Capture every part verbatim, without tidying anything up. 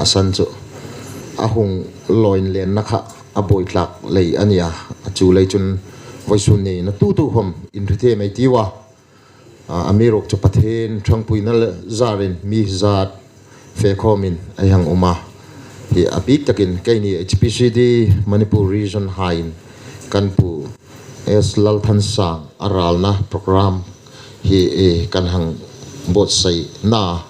san chu a hung lo inlenna kha a buoi tlak lei a nih a. Chuleiin chun vawisun ni na tu tu khom inhriet thei mei ti a. A, amiruokchu Pathien ṭhangpuina le zarin mi zat fe khawmin ei hang um a. Hi a bik takin keini H P C D Manipur Region haiin kan Pu S Lalthansang a ralna program hi, e, kan hang buotsaina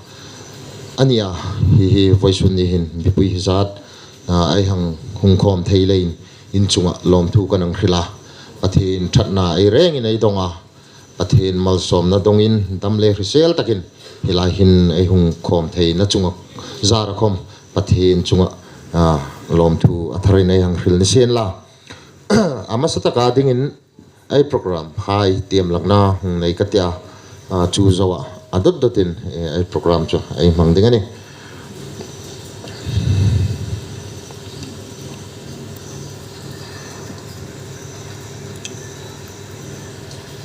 a nih a. Hi hi vawisun ni hin mipui hi zat, a, ei hang hung khawm thei leiin in chunga lawmthu kan hang hril a. Pathien ṭhatna ei rengin ei dong a. Pathien malsawmna dongin dam le hrisel takin hi lai hin ei hung khawm theina chunga zara khom Pathien chunga, a, lawmthu a tharin ei hang hril ni sien la. A hmasa taka dingin ei program hai tiem lakna hung nei ka ti a, a, chu zoa a dot dotin, e, ei program chu ei hmang ding a nih.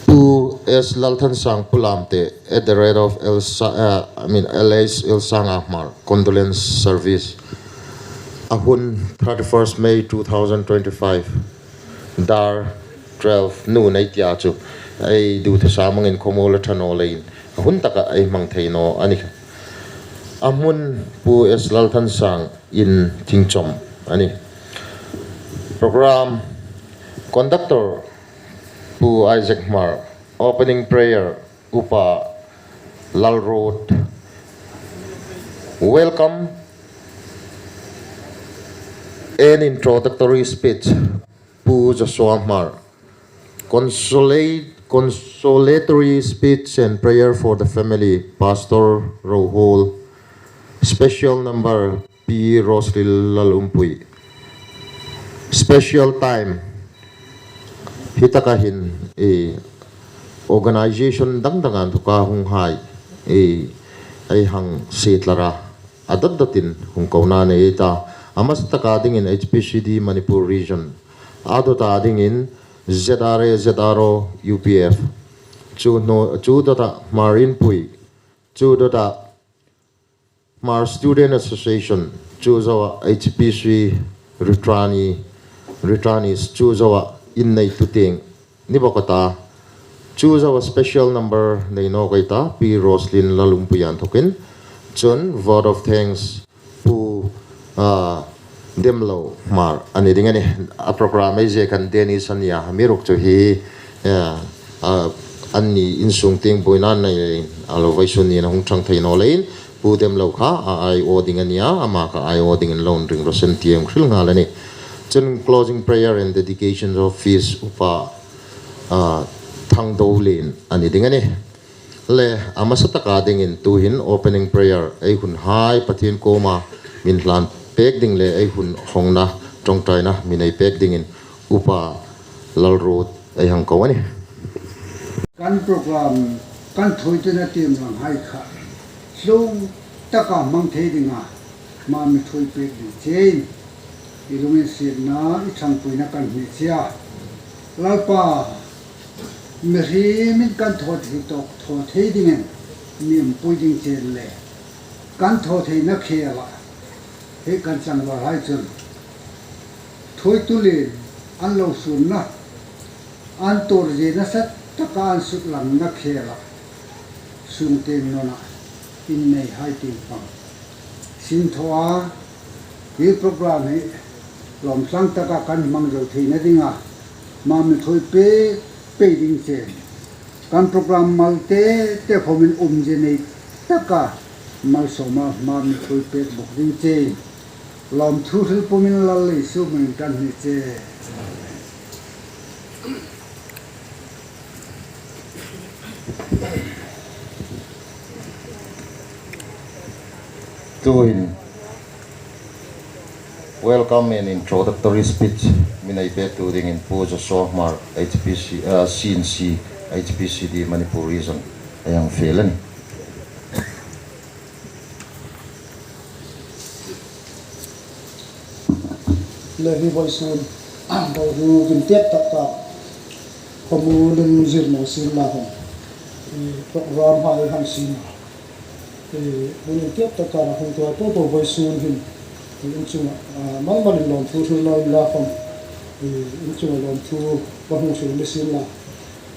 Pu S Lalthansang Pu Lamte at the rate of L Sa-, uh, I mean, L H L Sanga Hmar, condolence service. A hun thirty-first May two thousand twenty-five, dar twelve noon ei ti a chu ei duthusam angin khawmuol a ṭha naw leiin a hun taka ei hmang thei naw a nih. A hmun Pu S Lalthansang in Thingchom a nih. Program conductor Pu Isaac Hmar, opening prayer Upa Lalruot, welcome and introductory speech Pu Joshua Hmar, consolate, consolatory speech and prayer for the family Pastor Rohul, special number Pi Roslin Lalumpui. Special time hi taka hin, e, organization dang dang an thuka hung hai, e, ei hang sitlara a dot dotin hung kona nei ta. A hmasa taka dingin H P C D Manipur Region, a dawta dingin Z R A, Z R O, U P F, chu no, chu dawta Hmar Inpui, chu dawta Hmar Student Association, chu zoa H P C returnees, returnees, chu zoa inneitu tieng ni bawk a ta. Chu zoa special number nei nawk ei ta, Pi Roslin Lalumpuia inthokin. Chun vote of thanks Pu, ah, Demlo Hmar a ni ding a nih. A program ei ziek khan Dennis a nih a, amiruokchu hi, eh, ah, anni insung tieng buoina nei leiin a lo vawisun niin a hung ṭhang thei naw leiin Pu Demlo kha a ai aw ding a nih a, ama kha ai aw dingin lo ring ro sien ti ei hril nghal a nih. Chun closing prayer and dedication of feast Upa, ah, Thangdolien a ni ding a nih. Le, a hmasa taka dingin tuhin opening prayer ei hun hai Pathien kuoma min hlan pek ding le ei hun hawngna ṭawngṭaina mi nei pek dingin Upa Lalruot ei hang ko a nih. Kan program, kan thuoitu na tiem lang hai kha tlung taka hmang thei dinga hma mi thuoi pek ding chein i lunginsietna, i ṭhangpuina kan hni che a. Lalpa, mihriemin kan thaw thei tawk, thaw thei dingin mi umpui ding chen le kan thaw theina khela hi kan tlangval hai chun thuoitu lien an lo sunna, an tuor zie nasa taka an suklangna khela sungtieng nawna innei hai tieng pang sin thaw a, hi program hi lawmtlang taka kan hmang zo theina dinga hma mi thuoi pek pei ding chen, kan program mal te te khawmin umzie nei taka malsawma hma mi thuoi pek bawk ding chen, lawmthu hril pumin Lal Isu hmingin kan hni che. Tuhin welcome and introductory speech mi nei pektu dingin Pu Joshua Hmar, H P C, uh, C N C, H P C D Manipur Region a hang fiel a nih. Le hi vawisun, vawisun kin tiet tak tak khawmuolin zir naw sien la hang, eh, program hai hang sien. Eh, hun tiet tak tak hung tuoi po po vawisun hin, In chunga, ah, mal malin lawmthu hril naw inla khawm, eh, in chunga lawmthu ka hung hril ni sien la.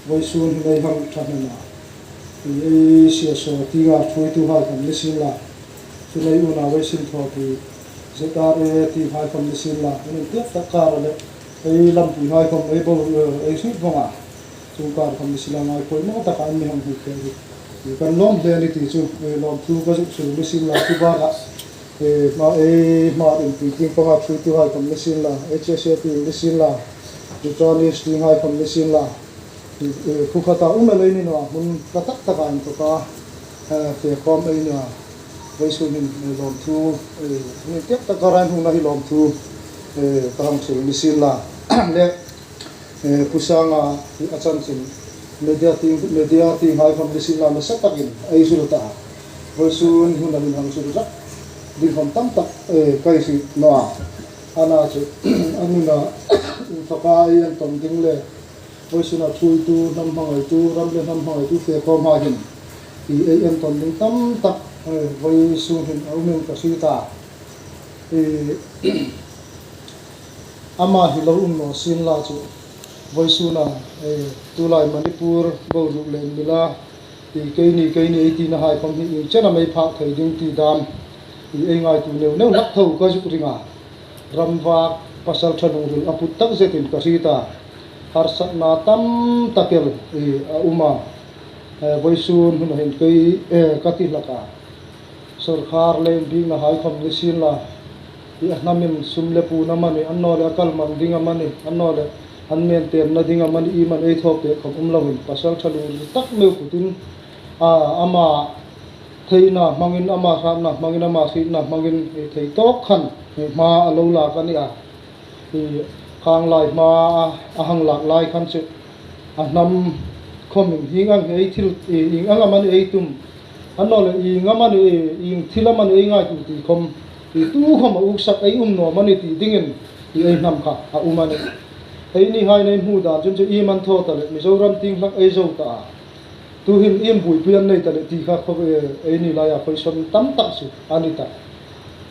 Vawisun hin ei hang ṭhahnem a, eh, ei C S O tienga ṭhuoituhai khawm ni sien la. Chu nei unau ei sinthawpui Z R A tienghai khawm ni sien la. Ei intiek tak kara le ei lampuihai khawm ei bo, eh, ei hriet vong a. Chu kar khawm ni sien la, ngai poimaw taka an mi hang hmu thei hi. Kan lawm hle a ni ti chu, eh, lawmthu ka zuk hril ni sien la, chu baka, eh, hma, eh, hma inpui tieng panga ṭhuoituhai khawm ni sien la, H S A tieng ni sien la, Bhutanese tienghai khawm ni sien la, eh, eh, khu khata um el ei ni naw a, hmun ka tak taka inthawka, eh, fe khawm ei ni a, vawisun hin, eh, lawmthu, eh, intiek taka rain hungna hi lawmthu, eh, ka hang hril ni sien la. Le, eh, Pu Sanga hi a chanchin media tieng, media tienghai khawm ni sien la, nasa takin ei hril ta a. Vawisun hun a min hang hril rak ding khawm tam tak, eh, ka hriet naw a. Ana chu, a nuna, inthawka ei entawn ding le, vawisuna ṭhuoitu, hnam hmangaitu, ram le hnam hmangaitu fe khawmhai hin, eh, ei entawn ding tam tak, eh, vawisun hin a um in ka hriet a. Eh, Ama hi lo um naw sien la chu, vawisuna, eh, tulai Manipur boruok le inmila, eh, keini, keini ei tinahai khawm hi ieng chen am ei phak thei ding ti dam, eh, ei ngaituo neu neu hlak tho ka zuk ring a. Ramvak pasalṭha lungril a put tak zetin ka hriet a. Harsatna tam tak el, eh, a um a. Eh, vawisun huna hin kei, eh, ka ti hlak a. Sawrkar le inbieknahai khawm ni sien la, i a hnamin sum le puon amanih, annawleh a kal mang ding amanih, annawleh an mi entirna ding amanih, iemani ei thawk pek khawm um loin, pasalṭha lungril tak meu putin, a, ama theina hmangin, ama hratna hmangin, ama hrietna hmangin, ei thei tawk khan, ei hma a lo lak a ni a. I khanglai hma a hang lak lai khan chu, a hnam khawmin hieng ang hi ei thil, i, ieng ang amanih ei tum, annawleh ieng amanih, i, ieng thil amanih ei ngaituo ti khawm, i, tu khawm a uksak ei um naw amanih ti dingin, i, ei hnam kha a um a nih. Eini hai ei hmu dan chun chu iem an thaw ta leh Mizoram tieng hlak ei zo ta a. Tuhin iem buoipui an nei ta leh ti kha khaw, eh, eini laia khawisuon tam tak chu a ni ta.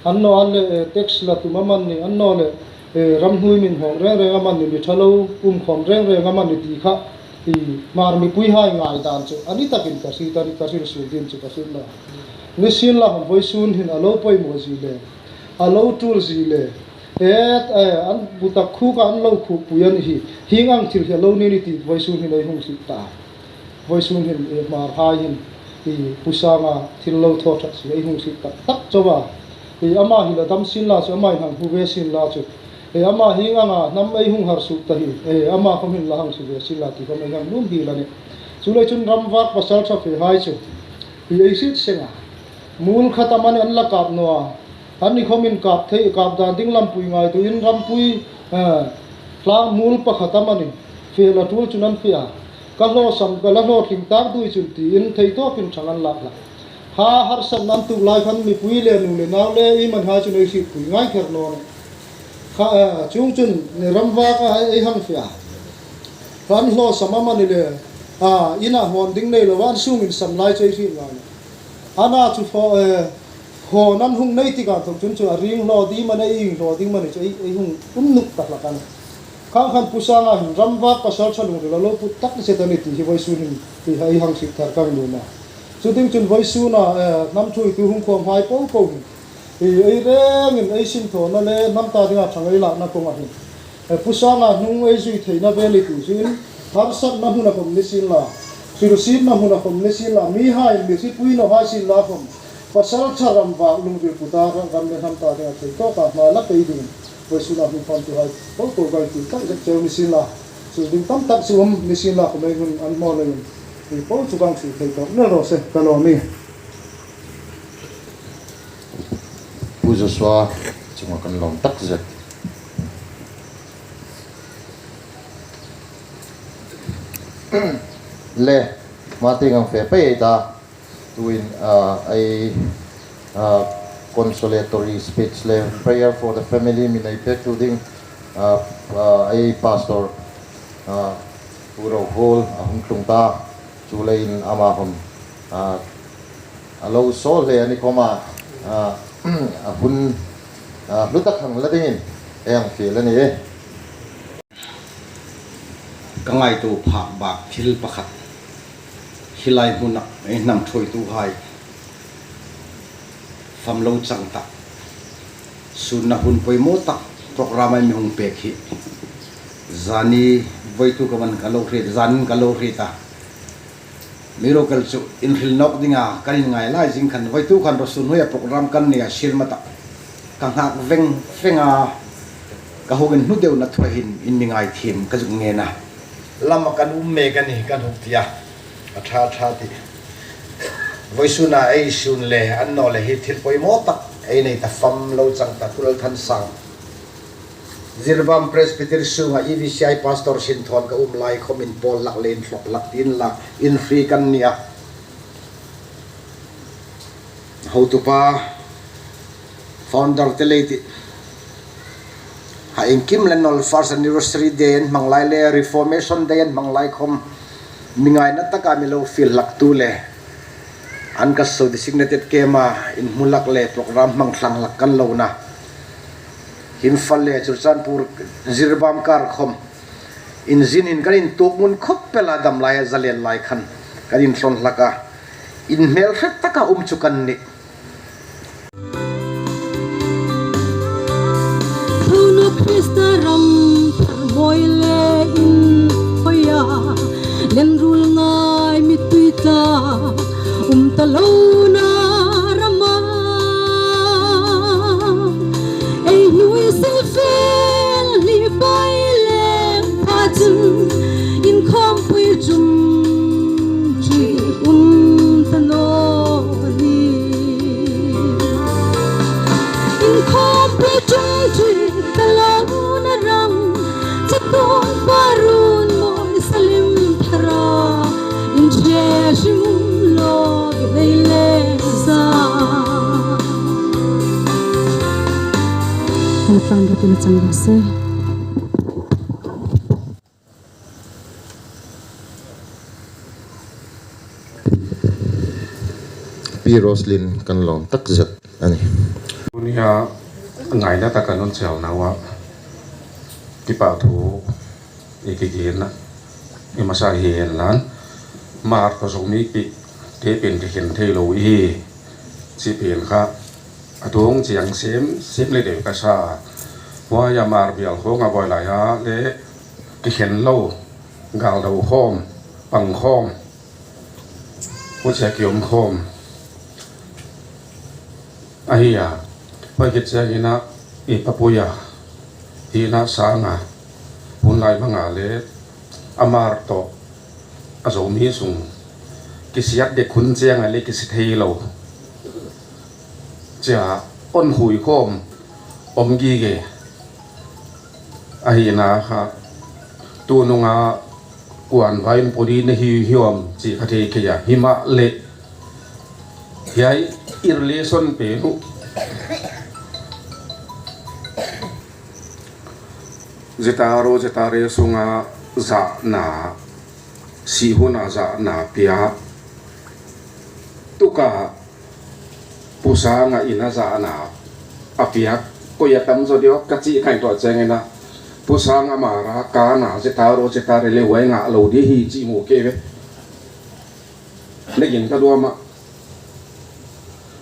Annawleh, eh, tax la tum amanih, annawleh, eh, ramhnuoi min hawng reng reng amanih, mi ṭha lo um khawm reng reng amanih ti kha, i, Hmar mipuihai ngai dan chu a ni takin ka hriet a nih, ka hril suol ding chu ka hriet naw. Ni sien la, vawisun hin a lo poimaw zie le, a lo tul zie le, eh, eh, an butak khuk an lo khukpui a ni hi, hieng ang thil hi a lo ni a nih ti vawisun hin ei hung hriet ta. Vawisun hin, eh, Hmarhai hin, eh, Pu Sanga thil lo thaw ṭhat si ei hung hriet tak tak chau a. Eh, ama hi la dam sien la chu, ama hin hang hmu ve sien la chu. Eh, ama hieng anga hnam ei hung harsa ta hi, eh, ama khawm hin la hang hriet ve sien la ti khawm ei hang nuom hiel a nih. Chuleiin chun ramvak pasalṭha fehai chu, eh, ei hriet seng a. Muol khat amanih an la kap naw a. Anni khawmin kap thei, kap dan ding lampui ngaituoin rampui, eh, tlangmuol pakhat amanih fe la tul chun an fe a. Ka hlawsam, ka la hlawtling tak dui chun tiin thei tawkin ṭhang an lak hlak. Kha harsatna an tuok lai khan mipui le nu le nau le ei hmanghai chun ei hrietpui ngai kher naw nih. Kha, eh, chuongchun ramvaka ei hang fe a. Khan hlawsam amanih le, a, ina hawn ding nei lo an sungin sam lai chu ei hriet ngai nih. Ana chu fo, eh, hawn an hung nei tik a inthawk chun chu a ring hlaw ding amanih, ieng hlaw ding amanih chu ei, ei hung um nuk ta hlak a nih. Khang khan Pu Sanga hin ramvak pasalṭha lungril a lo put tak zet a nih ti hi vawisun hin, ti hi ei hang hriet thar ka nuom a. Chu ding chun vawisuna, eh, hnam ṭhuoitu hung khawmhai po po hin, eh, ei rengin ei sinthawna le hnam ta dinga ṭhang ei lakna kawnga hin, eh, Pu Sanga hnung ei zui theina ve a nih ti hin, harsatna hmuna khawm ni sien la, hrilsietna hmuna khawm ni sien la, mihai mi hripui nawhai sien la khawm, pasalṭha ramvak lungril puta ram le hnam ta dinga thei tawka hma la pei dingin vawisuna hung khawmtuhai po po kan ti tak zet cheu ni sien la, hril ding tam tak chu um ni sien la, khawm ei hun an hmaw leiin, ei po chu kan hril thei tawk naw raw se, ka lawm a nih. Pu Joshua chunga kan lawm tak zet. Le, hma tieng ang fe pei ei ta. Tuhin, ah, ei, ah, consolatory speech le prayer for the family mi nei pek tu ding, ah, ah, ei pastor, ah, Pu Rohul a hung tlung ta, chuleiin ama khawm, ah, a lo sawl hle a ni khawma, ah, a hun A, hlu tak hang la dingin ei hang fiel a nih. Ka ngaituo phak bak thil pakhat, hi lai hmuna ei hnam thuoituhai fam lo chang tak, sunna hun poimaw tak program ei mi hung pek hi, zani voituk ka man ka lo hriet, zanin ka lo hriet a. Mi ro kal chu inhril nawk dinga kan inngai lai zing khan, voituk khan ro sun hnuoia program kan nei a, sienla tak ka nghak veng veng a, ka hung inhnu deuna thua hin in mi ngaithiem ka zuk ngen a. Lama kan um mek a nih kan hung ti a, a ṭha ṭha ti. Voisuna ei sun le an naw le hi thil poimaw tak ei nei ta, fam lo chang ta, Pu Lalthansang. Jiribam Presbytery sunga E V C I Pastor sin thawn ka um lai khawm in pawl hlak le in thlawk hlak tiin la inhriet kan ni a. Hotupa, founder te le ti, ha, iengkim le nawl, first anniversary day an hmang lai le Reformation Day an hmang lai khawm mi ngaina taka mi lo fiel hlaktu le an ka so designated camp-a inhmu hlak le program hmang thlang hlak kan lo na, Imphal le Churachandpur, Jiribam kar khawm inzinin kan intuok ngun khawp el a, dam lai a, zalen lai khan kan inthlawn hlak a, inhmel hre taka um chu kan nih. Thuna Krista ram thar mawi le in hoia, len rul ngai mi tui ta, um ta lo na rama. Ei hnuoi sel fel ni bai lem pha chun, inkhawmpui tum ṭi um ta naw ni. Inkhawmpui tum ṭi ta lo na ram, chatuon parun mawi salim thara, in che hrim lo lei le za. Hmang tlang ro tina chang lo se. Pi Roslyn kan lawm tak zet a nih. Tunia ngaina taka nun chel nawa, kipahthu i kigena, i masa hi en lan, mar ko Zomi pi te pen kikhen thei lo i hi, chi pen kha a tung chiang sem sem le deu ka sa. Huaia mar bial khawng a voi lai a le kikhen lo, gal do khawm, pang khawm, huchia kium khawm a hi a. Hoi khit chiangina i papuia hina sanga hun lai hmanga le a mar tawh a Zomi sung kisiat dek hun chianga le kisi thei lo chia on hui khawm om gige. A hina kha, tununga kuan vain pori na hi hiom chi kha thei kei a, hima le hiai i relation pe nu. Zetaro zetare sunga zahna, si huna zahna pia. Tuka Pu Sanga ina zahna a piak, koi a tam zo diok ka chi kai to chengena. Pu Sanga mara kana zetaro zetare le huai nga lo di hi chi mu ke ve. Nagin ka duama.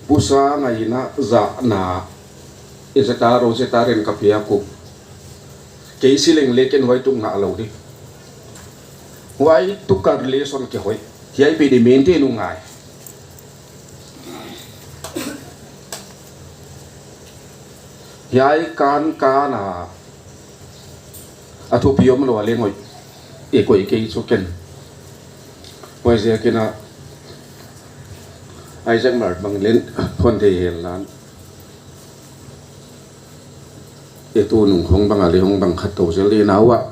Pu Sanga ina zahna i zetaro zetaren ka piak u. Kei si leng le ken huai tuk nga lo di. Huai tuka relation ke hoi. Hiai pe di maintain u ngai. Hiai kan kana a thupi om lo a le ngoi. E koi kei chu ken. Huai ziakina Isaac Mart bang len hon thei hel lan. E tunung hong bang a le hong bang khat to zel le nawa.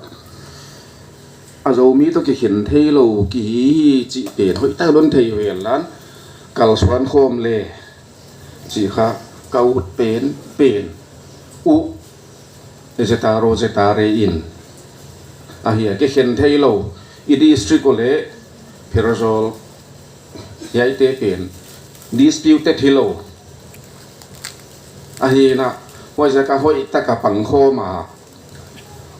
A Zomi to kikhen thei lo ki hi hi chi pen hoi ta lon thei vel lan. Kalsuan khawm le chi kha ka ut pen pen u. Zetaro zetare in a hi a kikhen thei lo i district ko le Pherzawl hiai te pen disputed hi lo. A hina Voice ka hoi taka pangkhawm a,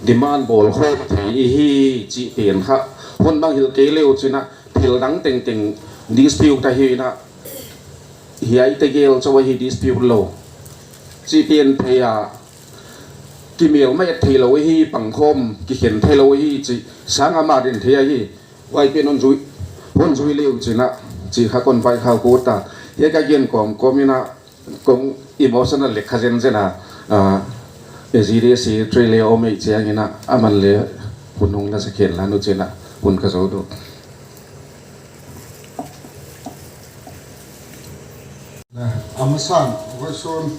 demand bawl khawm thei i hi chi pen kha. Hun bang hil kei leu china thil dang teng teng dispute a hi na. Hi ai te gel chaw hi dispute lo. Chi pen thei a, ki mel mai thei lo hi, pangkhawm ki khen thei lo hi chi sang ama rin thei a hi. Vai pen hun zui, hun zui leu china chi kha kon vai kha ko ta. Hi ka gen kom kom ina kong emotional le kha zen zen a, a, A G D C three le om ei chiang ina, aman le hun hung na sa khen la nu china, hun ka zo do. Amasan, vawisun,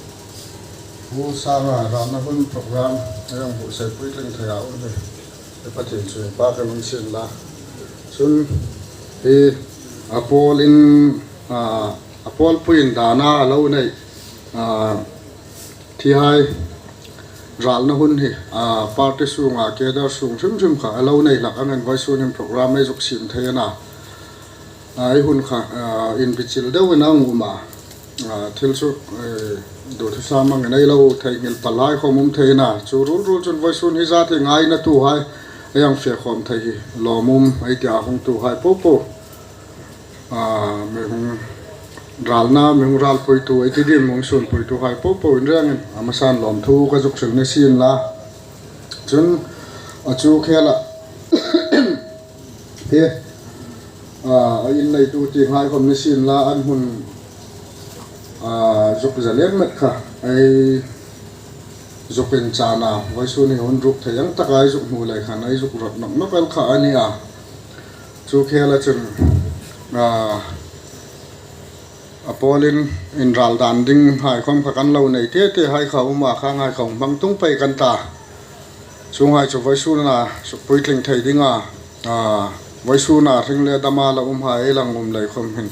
Pu Sanga ralna hun program, a yang bu sai pui tling thei a um le. E Pathien chu pa ka lung sin la. Chun, hi, a pawlin, a, a pawl puiin dana a lo nei, a, thi hai ralna hun hi, a, party sunga, cadre sung hrim hrim kha a lo nei hlak angin vawisun hin program ei zuk sim thei a na. A, ei hun kha, a, inbichil deuin a hung um a. A, thil chu, e, duthusam angin ei lo theinghil pal hai khawm um thei a na. Chu rul rul chun vawisun hi zat hi ngaina tu hai, ei hang fe khawm thei hi lawm um, ei tia hung tu hai po po. A, mi hung ralna, mi hung ralpuitu, ei ti ding, mi hung sunpuitu hai po po in rengin, amasan lawmthu ka zuk hril ni sin la. Chun, a chu khela, hi, a, a inneitu ti hai khawm ni sin la, an hmun, a, zuk zalem met kha, ei zuk inchana, vawisun hi hun ruk thei ang taka ei zuk hmu lei khan, ei zuk rawt nawk nawk el kha a ni a. Chu khela chun, a, a pawlin inral dan ding hai khawm kha kan lo nei te te hai kha um a, khang hai kha hung hmang tung pei kan ta. Chuong hai chu vawisuna suk puitling thei dinga, a, vawisuna hring le dama la um hai ei lang um lei khawm hin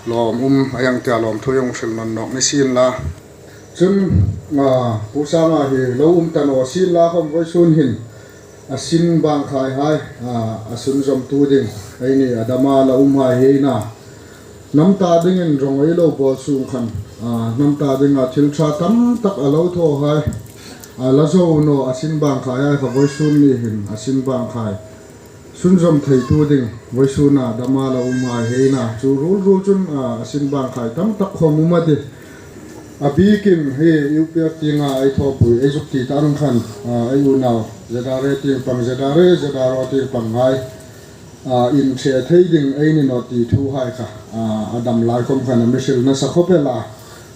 lawm um, a yang tia lawmthu ei hung hril nawn nawk ni sin la. Chun, a, Pu Sanga hi lo um ta naw sin la khawm vawisun hin a sin bang khai hai, a, a sunzawmtu ding, eini a dama la um hai hi ei na. Hnam ta dingin rawng ei lo bawl sung khan, a, hnam ta dinga thil ṭha tam tak a lo thaw hai, a la zo naw a sin bang khai hai kha vawisun ni hin a sin bang khai sunzawm theitu ding, vawisuna dama la um hai hi ei na. Chu rul rul chun, a, a sin bang khai tam tak khawm um a tih. A bikin hi U P F tienga ei thawpui ei zuk ti ta ang khan, a, ei unau Z R A tieng pang, Z R A, Z R O tieng pang hai, a, inṭhe thei ding ei ni naw ti thu hai kha, a, a dam lai khawm khan a mi hril nasa khawp el a.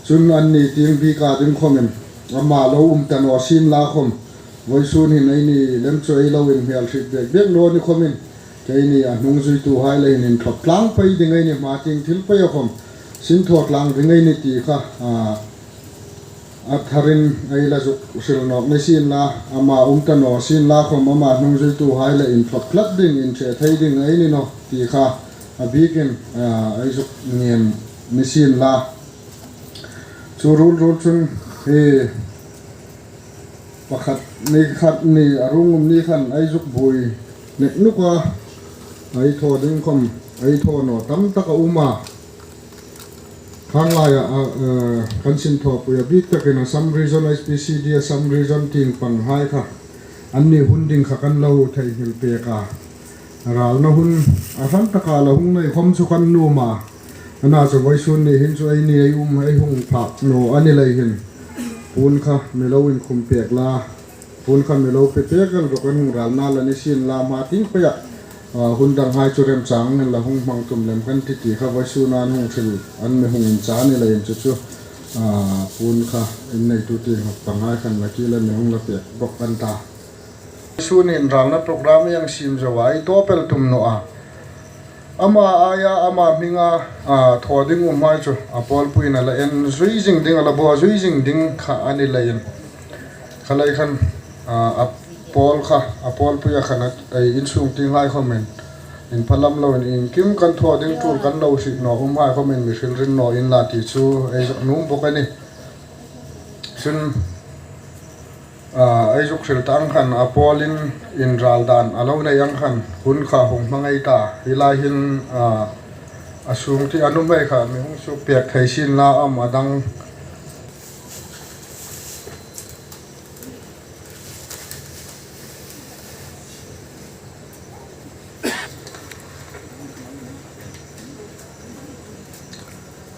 Chun anni tieng bika ding khawmin ama lo um ta naw sin la khawm, vawisun hin eini lem chu ei lo inhmel hriet bek bek naw ni khawmin, keini a hnungzuitu hai le hin inthlawp tlang pei ding ei ni, hma tieng thil pei a khawm sin thaw tlang ding ei ni ti kha, a, a tharin ei la zuk hril nawk ni sin la, ama um ta naw sin la khawm ama hnungzuitu hai le inthlawp tlat ding, inṭhe thei ding ei ni naw ti kha a bikin, a, ei zuk ngen ni sin la. Chu rul rul chun hi pakhat ni khat ni a rung um ni khan ei zuk buoi nek nuk a, ei thaw ding khawm ei thaw naw tam tak a um a. Khang laia, a, a, kan sin thawpui a bik takin Assam Region, S P C D Assam Region tieng pang hai kha anni hun ding kha kan lo theinghil pek a. Ralna hun a hran taka la hung nei khawm chu kan nuom a. Ana chu vawisun ni hin chu eini ei um, ei hung phak naw a ni lei hin, puon kha mi lo inkhum pek la, puon kha mi lo pe pek el rawk, an hung ralna la ni sin la, hma tieng peia, a, hun dang hai chu remchang angin la hung hmang tum lem kan ti ti kha vawisuna an hung hril, an mi hung incha ni leiin chu chu, a, puon kha inneitu tieng pang hai khan la ki la mi hung la pek bawk kan ta. Vawisun inralna program ei hang sim zo a, ei tawp el tum naw a. Ama aia, ama hminga, a, thaw ding um hai chu a pawlpuiin a la en zui zing ding, a la baw zui zing ding kha a ni leiin. Kha lei khan, a, a pawl kha, a pawlpuia khan a, ei insung tieng hai khawmin, inphalam loin iengkim kan thaw ding tul kan lo hriet naw um hai khawmin mi hril ring naw inla ti chu ei zuk nuom bawk a nih. Chun, a, ei zuk hril ta ang khan a pawlin inral dan a lo nei ang khan hun kha hung hmang ei ta. Hi lai hin, a, a sung ti a nuhmei kha mi hung suk pek thei sin la am a dang.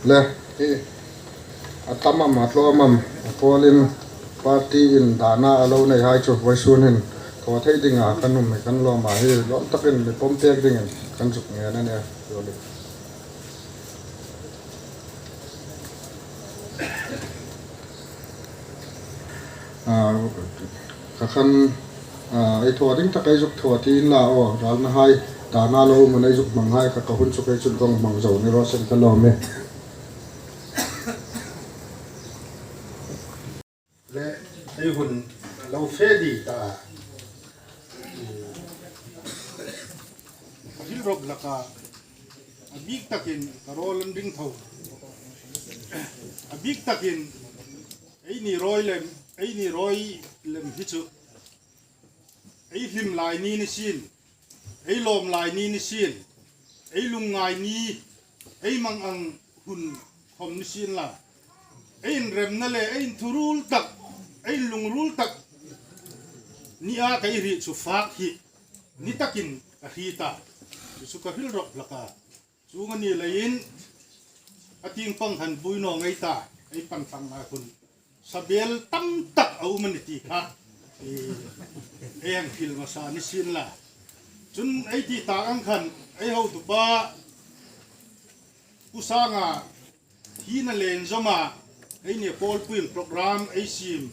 Le, hi, a tam am, a tlawm am, a pawlin party-in dana a lo nei hai chu vawisun hin thaw thei dinga kan um hi kan lawm a, hi lawm takin mi pawm pek dingin kan zuk ngen a nih. A, kha khan, a, ei thaw ding tak ei zuk thaw ti inla aw, ralna hai, dana lo um an ei zuk hmang hai kha ka hun chu kei chun kong hmang zo ni raw se ka lawm e. Le, ei hun lo fe di ta. Hil rawp hlak a, a bik takin ka rawl an ring tho. A bik takin eini rawi lem, eini rawi lem hi chu ei hlim lai ni ni sien, ei lawm lai ni ni sien, ei lungngai ni, ei mangang hun khawm ni sien la, ei inremna le ei inthuruol tak, ei inlungrul tak nia ka hriet chu fak hi ni takin ka hriet a, chu chu ka hril rawp hlak a. Chuong a ni leiin a tieng pang khan buoi naw ngei ta, ei pan tlang lai hun sabel tam tak a um a ni ti kha, e, ei hang hril masa ni sien la. Chun ei ti ta ang khan ei hotupa Pu Sanga thina le inzawma eini pawlpuiin program ei siem,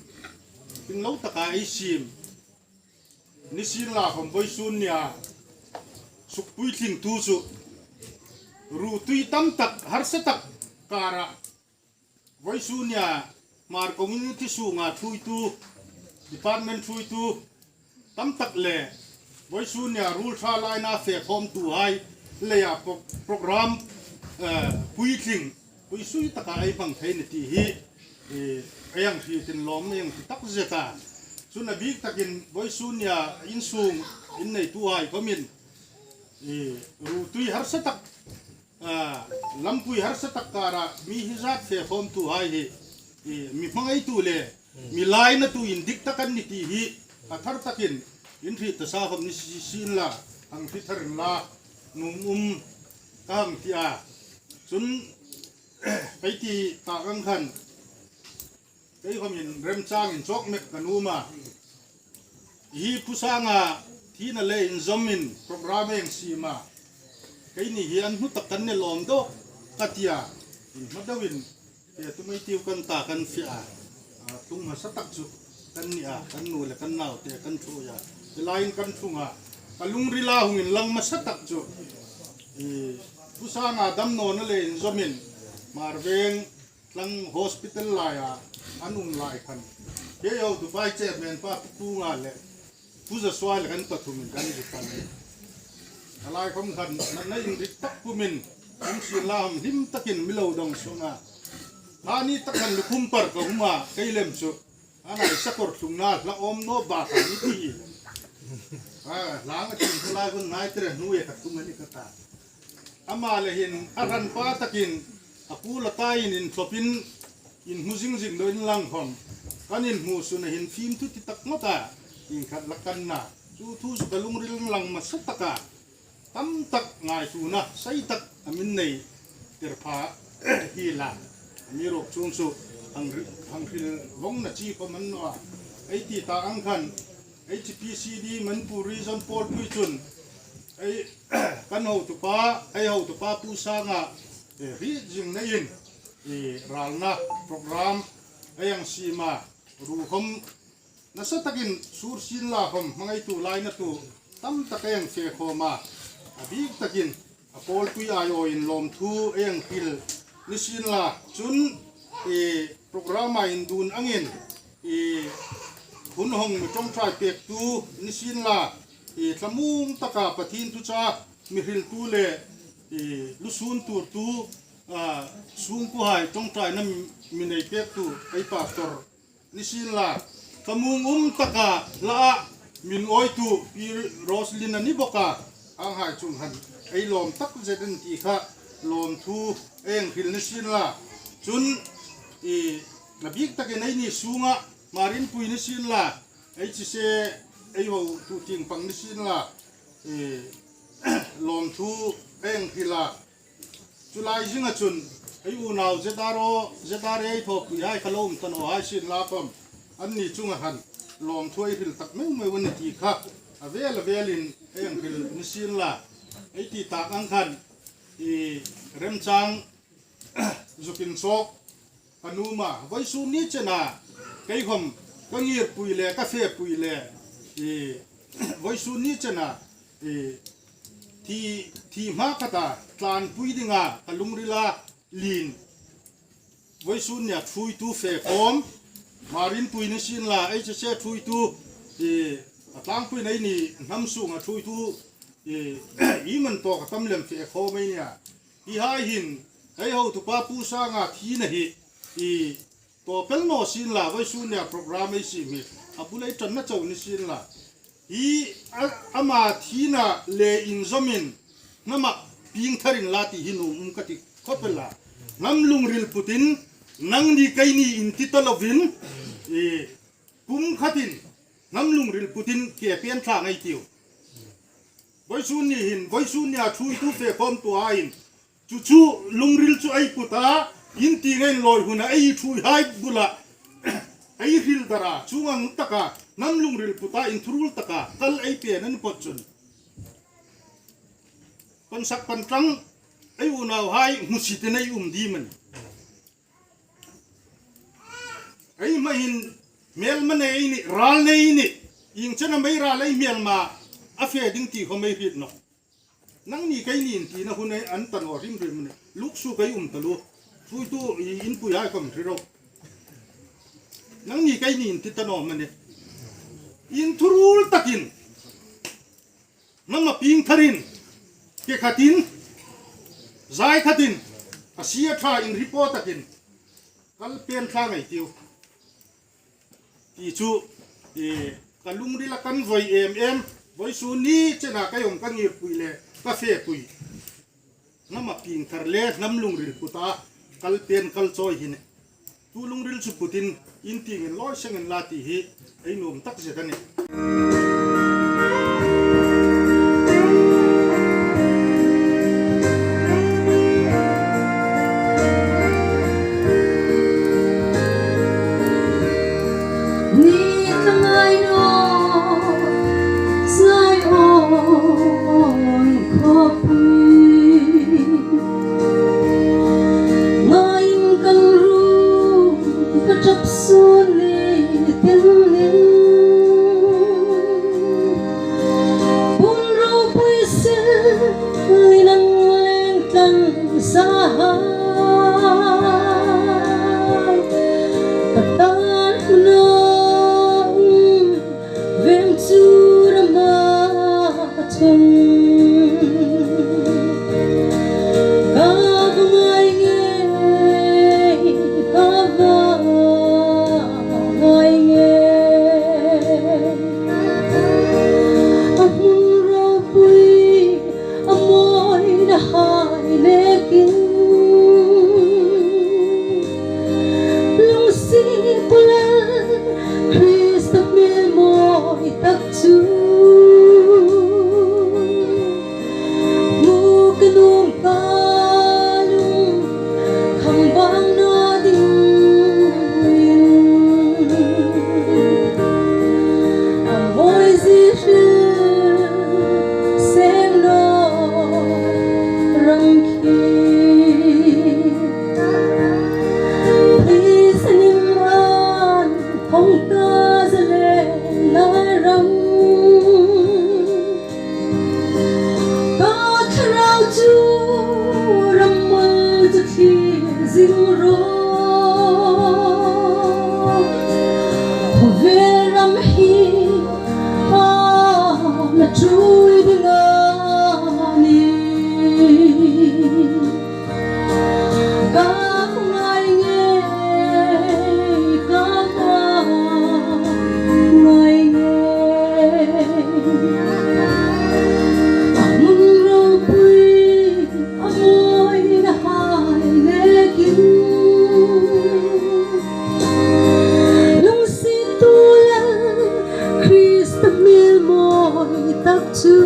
hring lo taka ei siem ni sien la khawm vawisun nia suk puitling tu chu ruotui tam tak harsa tak kara vawisun nia Hmar community sunga thuoitu, department thuoitu tam tak le vawisun nia ruol ṭha laina fe khawmtuhai leia pro-, program, eh, puitling, puisui taka ei hmang thei ni ti hi, eh, ei hang hrietin lawm ei hang ti takzet a. Chun a bik takin vawisun nia insung inneituhai khawmin, eh, ruotui harsa tak, ah, lampui harsa tak kara mi hi zat fe khawmtuhai hi, eh, mi hmangaitu le mi lainatu indik tak an ni ti hi a thar takin in hriet tasa khawm ni si-, sien la, hang hriet thar inla, nuom um ka hang ti a. Chun ei ti ta ang khan kei khawmin remchangin chawk mek ka nuom a. Hi Pu Sanga thina le inzawmin program ei hang siem a, keini hi a hnu tak kan ni lawm dawk ka ti a. In hma deuin, e, tu mei tiu kan ta kan fe a. A tlung hmasa tak chu kan ni a, kan nu le kan naute kan ṭhuoi a. Hi laiin kan ṭhung a, ka lungrila hung inlang hmasa tak chu, e, Pu Sanga damnawna le inzawmin Hmar Veng Tlang hospital laia an um lai khan, kei hotupa chairman pa Pu Kunga le Pu Zasua le kan pathumin kan zuk pan. A lai khawm khan natna inrik tak pumin um sien la, hlim takin mi lo dawng suong a. Ani tak khan lukhum par ka um a, kei lem chu a nai sakawr thlungna hla awm naw bak a ni ti hi. A, hla a thlung lai hun ngai tere hnuoia ka tlung a ni ka ta. Ama le hin a hranpa takin a kuol a taiin inthawpin inhmu zing zing deuin lang khawm, kan inhmu suna hin fimthu ti tak ngawt a, ieng khat la kan na. Chu thu chu ka lungrila inlang hmasa tak a. Tam tak ngaituona sei tak a mi nei tir pha hi la. Amiruokchu chu hang hril, hang hril vawng na chi khawm a ni naw a. Ei ti ta ang khan, H P C D Manipur Region pawlpui chun ei, kan hotupa, ei hotupa Pu Sanga, e, hriet zingna in, e, ralna program ei hang siem a, ruo khawm nasa takin sur sien la khawm hmangaitu lainatu tam tak ei hang fe khawm a, a bik takin a pawlpui aiawin lawmthu ei hang hril ni sien la. Chun, e, program-a indun angin, e, hun hawng mi ṭawngṭai pektu ni sien la, e, thlamuong taka Pathien thuchah mi hriltu le, e, lusûn tuortu, a, sungkuohai ṭawngṭaina mi nei pektu ei pastor ni sien la, thlamuong um taka hla a mi inawittu Pi Roslin a ni bawk a, anghai chunga hin ei lawm takzet a ni ti kha lawmthu ei hang hril ni sien la. Chun, e, a bik takin eini sunga Hmar Inpui ni sien la, ei chi se, ei hotu tieng pang ni sien la, e, lawmthu ei hang hril a. Chu lai zinga chun Ei unau Z R O, Z R A thawpuihai kha lo um ta naw hai sien la khawm, anni chunga khan lawmthu ei hril tak meu meu a nih ti kha a vel a velin ei hang hril ni sien la. Ei ti tak ang khan, i, remchang zuk inchawk ka nuom a, vawisun ni chena kei khawm ka ngirpui le ka fepui le, i, vawisun ni chena, i, thi, thi hma khata tlanpui dinga ka lungrila lien, vawisun nia thuoitu fe khawm, Hmar Inpui ni sien la, H S A thuoitu, i, a tlangpuina ei ni hnam sunga thuoitu, i, i man tawk a tam lem fe khawm ei nia. Hi hai hin, ei hotupa Pu Sanga thina hi, i, tawp el naw sien la, vawisun nia program ei siem hi a bul ei ṭanna chau ni sien la. Hi, a, ama thina le inzawmin hnama pieng thar inla ti hi nuom um ka ti khawp el a. Hnam lungril putin, nangni keini inti ta lovin, i, kum khatin hnam lungril putin ke pen thlang ei tiu. Vawisun ni hin, vawisun nia thuoitu fe khawmtuhaiin, chu chu lungril chu ei put a, in ti ngeiin lawi huna ei thuoihai bula ei hril dar a, chuong ang taka hnam lungril puta inthuruol taka kal ei pek a ni phawt chun, pansak pantlang ei unauhai hmusitin ei um ding a nih. Ei hma hin hmel ma nei ni, ral nei ni, ieng chena mei ral ei hmel ma a fe ding ti khawm ei hriet nawh. Nangni keini intina hun ei an ta naw hrim hrim ni. Luksu kei um ta lu. Thuoitu i inpuihai khawm hre ro. Nangni keini inti ta naw am a ni. Inthuruol takin, hnama pieng tharin, ke khatin, zai khatin, a sie a ṭha inri po takin kal pen thlang ei tiu. Ti chu, i, ka lungrila kan voi em em, vawisun ni chena ka hung ka ngirpui le ka fepui, hnama pieng thar le hnam lungril puta kal pen kal chawi hi a nih. Tu lungril chu putin in tieng inlawi seng inla ti hi ei nuom tak zet a nih. Ni ka ngai naw, Zion khawpui. Ngaiin kan ru ka ṭap sun ni tin ning. Pun ropui sil in an leng tlang sa ha. Ka tan naw veng chu rama chun. Ka va ngai ngei, ka va ngai ngei. A hmun ropui, a mawina hai lekin. Lungsi pula Krista hmel mawi tak chu. Hmu ka nuom ka lung kham bang naw dingin. A mawi zie hril seng naw rang khi. Please, nim an hong ta zalen na ram. Ka thlarau chu ram mal chu thlir zing ro. Khawvel ram hi a na ṭul ding a nih. Ka ngai ngei, ka ngai ngei. A hmun ropui, a mawina hai lekin. Lungsitu la Krista hmel mawi tak chu.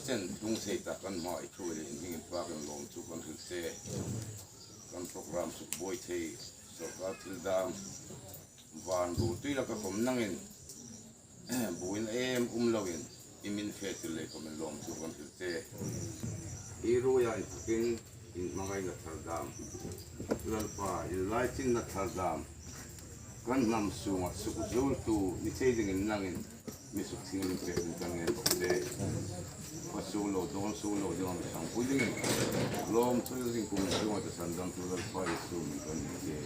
Chen tung sei ta kan hma i thu le in hing in pa kan lawm chu kan hril che. Kan program suk buoi thei, sawrkar thil dam, van ru tui laka khom nangin, buin em um loin, i min fe thil lei khom in lawm chu kan hril che. I ruoia in thakin, in hmangaina thar dam. Lalpa, in lai chinna thar dam. Kan hnam sunga suk zuoltu, ni thei dingin nangin, mi suk thing lim pek ding kan ngen bawk te. Pa su lo, dawn su lo, ding ang sang pui dingin. Lawm chu ding kum sunga ta san dam tu Lalpa Isu min kan ni che.